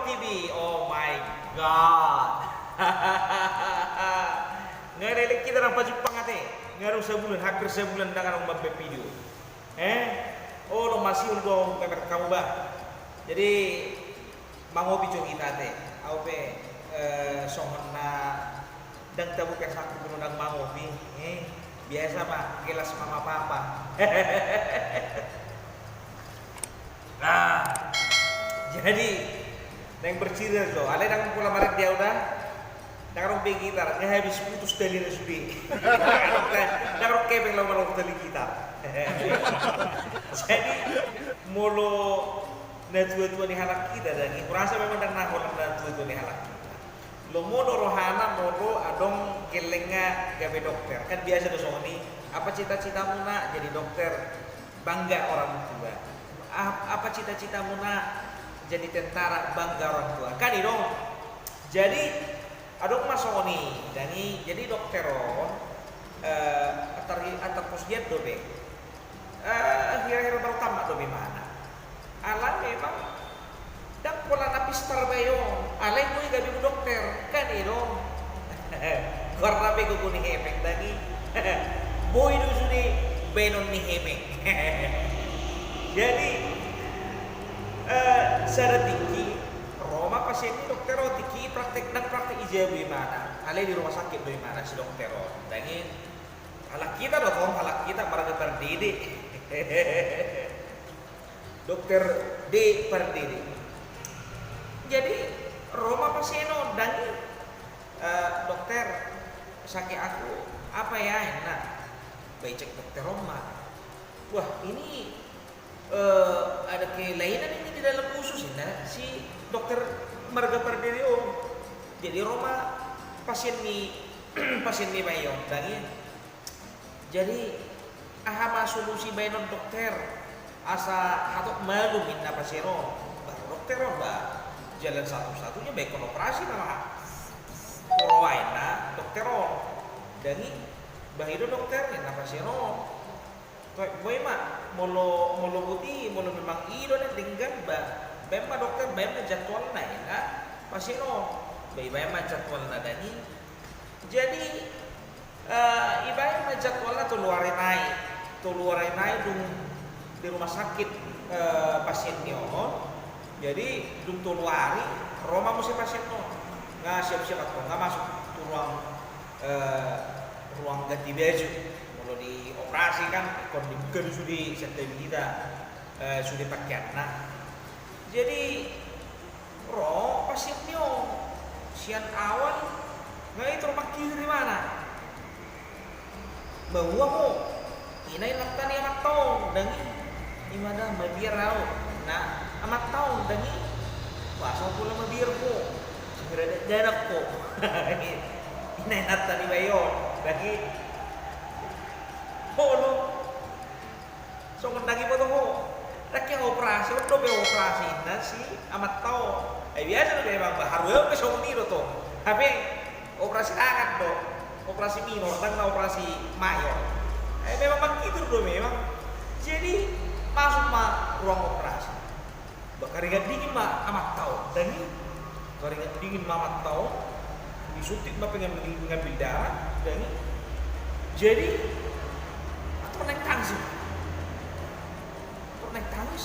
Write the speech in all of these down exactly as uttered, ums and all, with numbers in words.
T V, oh my God. Nga ada lagi kita orang pajumpang ate. Nga ada sabulan, hampir sabulan dengan orang mambaen video. Eh, oh, lo masih udah kabar kamu bah. Jadi mangopi jo hita ate. Au pe, eh, songon na ndang tabuka saku molo ndang mangopi. Eh, biasa ma gelas mama papa. Nah, jadi ndang bercerita jo. Alai ndang pola maret dia udah. Ndang ro be gitar, nga habis putus tali na sude. Ndang ro kepeng laho manang tali gitar. Jadi molo na tua-tua ni halak hita, ndang i hurasa memang ndang na holan na tua-tua ni halak hita. Lomo do rohana molo adong gellengna gabe dokter. Kan biasa do songon i, apa cita-citamu nak? Jadi dokter. Bangga orang tua. Ap-, apa cita-citamu nak? Jadi tentara. Bangga orang tua. Kan i do. Jadi adong ma songon i, ndang i, jadi dokter on, eh, antar, antar pos dia dope. Eh, hira-hira baru tamat dope mana. Ala memang ndang pola na pistar bayo, alai boi gabe dokter, kan i do. Goarna pe gogo ni hepeng, ndang i. Boi do sude baenon ni hepeng. Jadi, eh, sada tingki, ro ma pasien ni dokter on, tingki i praktek, ndang praktek i jabu imana, alai di rumah sakit do imana si dokter on, ndang i. Halak hita do tong, halak hita marga Pardede. Dokter D Pardede. Jadi ro ma pasien on, ndang i, eh, dokter, sakit aku, apa ya, inna. Ba dicek dokter on ma. Wah, ini, eh, ada kelainan ini di dalam usus, inna si dokter marga Pardede on. Jadi ro ma pasien ni, pasien ni bayo on, ndang i. Jadi aha ma solusi baenon dokter asa hatop malum, inna pasien on. Ba dokter on, ba jalan satu-satunya baenon operasi nama. Huroha, inna dokter on. Ndang i, ba i do dokter, inna pasien on. Toe, boi ma, molo, molo boti, molo memang i do na denggan, ba baen ma dokter, baen ma jadwalna, inna pasien on. Ba ibaen ma jadwalna, ndang i. Jadi, eh, ibaen ma jadwalna tolu ari nai. Tolu ari nai dung di rumah sakit, eh, pasien ni on. Jadi dung tolu ari ro ma muse pasien on. Nga siap-siap antong, nga masuk tu ruang, eh, ruang ganti baju. Molo di operasi kan ingkon dibuka do sude sian tabib hita, eh, sude pakeanna. Jadi ro pasien ni on, sian awal nga i tor mangkirim imana. Maua ho, ina inanta ni amanta on, ndang i. Ima da, mabiar au, inna amanta on, ndang i. Boasa pola mabiar ho? Sumira dakdanak ho. Ina inanta ni bayo on, ndang i. Olo. Songon ndang iboto ho. Ndang ke operasi, on dope operasi, inna si amanta on. Ai biasa do memang, ba haru ahu pe songon i do tong. Hape operasi tangan do. Operasi minor, ndang na operasi mayor. Ai memang mangkirim do memang. Jadi masuk ma ruang operasi. Ba karingat dingin ma amanta on, ndang i. Karingat dingin ma amanta on. Disuntik ma pengambil, pengambil darah, ndang i. Jadi ator naeng tangis. Ator naeng tangis.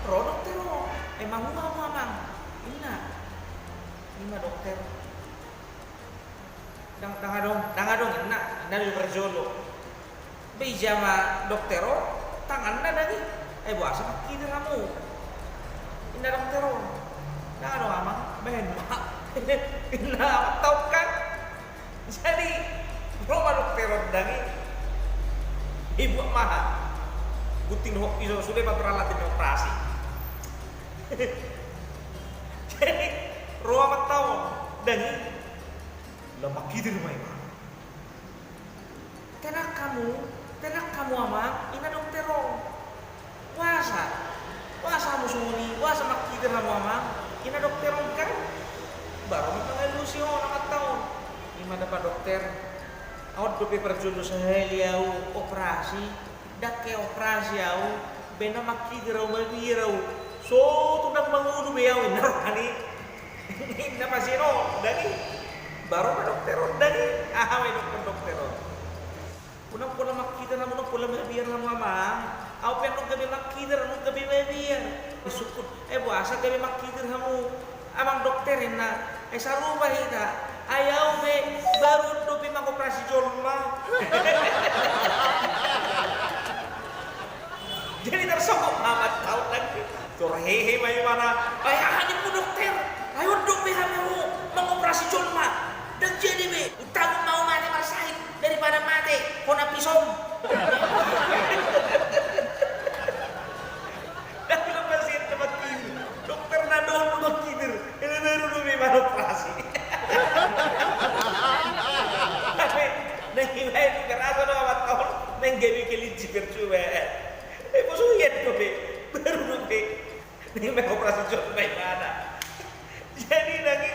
Ro dokter on. Eh, maua ho amang, inna. Ima dokter. Ndang, ndang adong, ndang adong, inna, inna do parjolo. Ba ijama dokter on, tanganna ndang i. Eh, boasa mangkirim hamu? Inna dokter on. Ndang adong amang, baen ma. Inna amanta on kan. Jadi ro ma dokter on, ndang i. Dibuat ma aha? Gunting dohot pisau, sude ma peralatan ni operasi. Jadi ro amanta on, ndang i. Laho mangkirim ma imana. Tenang kamu, tenang kamu amang, inna dokter on. Boasa, boasa hamu songon i, boasa mangkirim hamu amang, inna dokter on kan. Baru ma mangalusi on amanta on. Ima da pak dokter. On dope parjolo sahali ahu operasi. Ndang ke operasi ahu, baen na mangkirim ahu, mabiar ahu. Tutu ndang mangolu be au, ninna rohani. Ninna pasien on, ndang i. Baru ma dokter on, ndang i. Aha ma didok dokter on? Unang pola mangkitir hamu, unang pola mabiar hamu, amang. Au pe annon gabe mangkitir, annon gabe mabiar. Disungkun, eh, boasa gabe mangkitir hamu, amang dokter, ninna. Eh, sarupa hita. Ai au be baru on dope mangoperasi jolma. Jadi tarsonggot ma amanta on, ndang i. Tor hehe ma ibana. Ai aha nimmu dokter? Ai on dope hamu mangoperasi jolma. Ndang jadi be. Untagon ma au mate marsahit daripada mate hona pisom. Ndang, pasien na mangkitir, dokter na dohot mangkitir, eme baru dope manoperasi. Tapi na ibaen pe rasa do amanta on, naeng gabe kelinci percuma. Eh, boso ian dope, baru dope naeng mangoperasi jolma ibana. Jadi ndang i,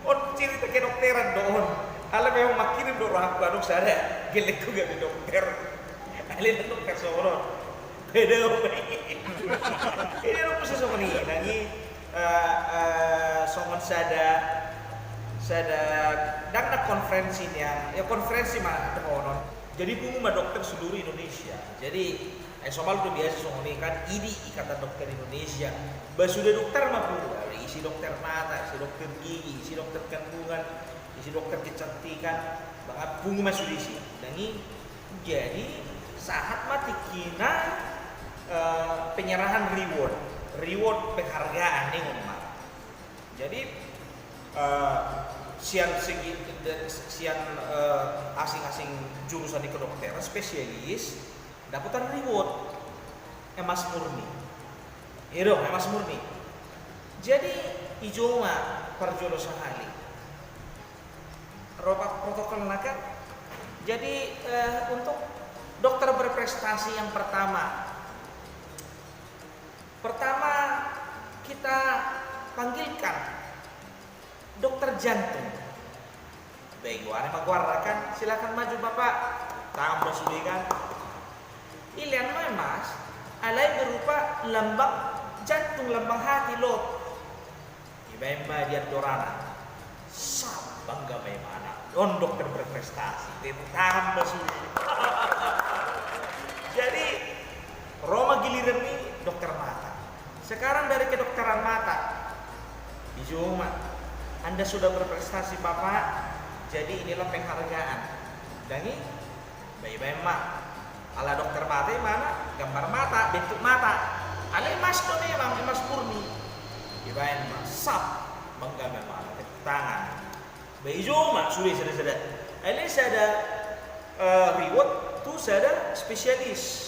on cerita kedokteran do on. Ala memang mangkirim do rohangku, adong sada gellengku gabe dokter. Alai ndang dokter songon on. Beda on. Jadi adong muse songon i, ndang i, eh, eh, songon sada, sada, ndang na konferensi nian, ya konferensi ma dohonon. Jadi pungu ma dokter seluruh Indonesia. Jadi, eh, somal do biasa songon i kan, I D I, Ikatan Dokter Indonesia. Ba sude dokter ma pungu, isi dokter mata, isi dokter gigi, isi dokter kandungan, isi dokter kecantikan, ba pungu ma sude isi. Ndang i, jadi sahat ma tingkina, eh, penyerahan reward, reward penghargaan ninna ma. Jadi, eh, sian segi, sian, eh, asing-asing jurusan di kedokteran, spesialis, dapotan reward emas murni. I do emas murni. Jadi, i jo ma parjolo sahali. Ro protokol na kan. Jadi, eh, untuk dokter berprestasi yang pertama, pertama, kita panggilkan dokter jantung. Bego, aneh ma goarna kan, silakan maju Bapak. Tangan ma sude kan. Ilean ma emas, alai berupa lambang jantung, lambang hati, lot. Dibaen ma di andorana. Sap, bangga ma ibana. On dokter berprestasi. Tepuk tangan ma sude. Jadi, ro ma giliran ni dokter mata. Sekarang dari kedokteran mata. I jo ma. Anda sudah berprestasi, Bapak. Jadi inilah penghargaan. Ndang i? Ba ibaen ma. Ala dokter mata ibana, gambar mata, bentuk mata. Alai emas do memang, emas murni. Ibaen ma, sap, bangga ma ibana, tepuk tangan. Ba i jo ma sude sada-sada. Alai sada, eh, reward tu sada spesialis.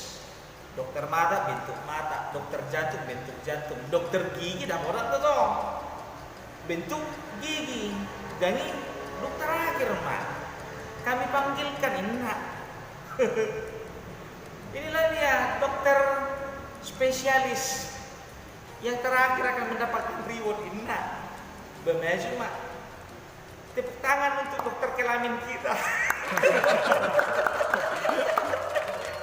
Dokter mata, bentuk mata, dokter jantung, bentuk jantung, dokter gigi, dapotan do tong bentuk gigi. Ndang i, dung terakhir ma kami panggilkan, ninna. Inilah dia dokter spesialis yang terakhir akan mendapatkan reward, ninna. Ba maju ma. Tepuk tangan untuk dokter kelamin kita.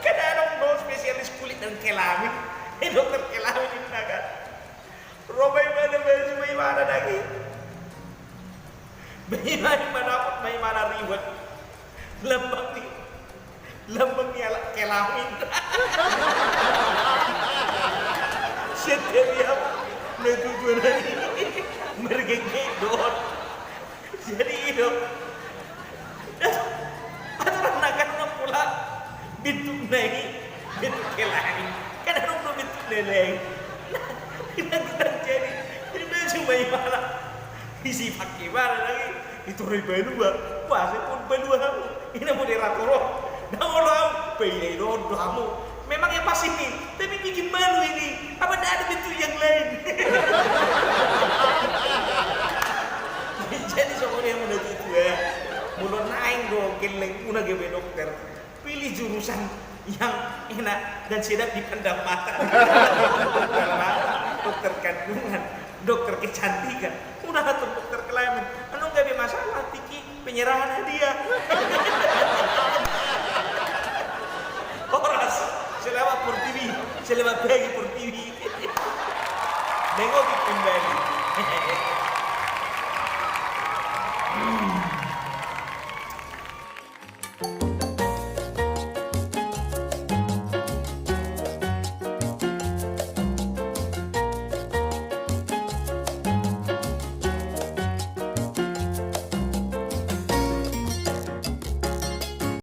Kan adong do spesialis kulit dan kelamin. Eh, dokter kelamin, ninna kan. Ro ma ibana, maju ma ibana, ndang i. Ba ibana, dapot ma ibana reward. Lambang ni, lambang ni alat kelamin. Setiap na tujuan ini mergege dohot. Jadi i do. Aturan na kan unang pola bentuk na i, bentuk kelamin. Kan adong do bentuk na lain. Nah, jadi, jadi maju ma ibana. Isi pake ibana lagi. Itu rai balua. Wah, saya pun balua hamu. Ina moderator on. Ndang olo au. Ba ina i do hamu. Memang yang pas ini. Tapi bikin malu ini. Apa ndak ada bentuk yang lain? Jadi songon i, amang na tuatua, molo naeng do gellengmuna gabe dokter, pilih jurusan yang enak dan sedap dipandang mata. Dokter mata, dokter kandungan, dokter kecantikan, unang antong dokter kelamin. Annon gabe masalah tingki penyerahan hadiah. Horas, selamat portibi, selamat pagi portibi. Tengo pimpin bali.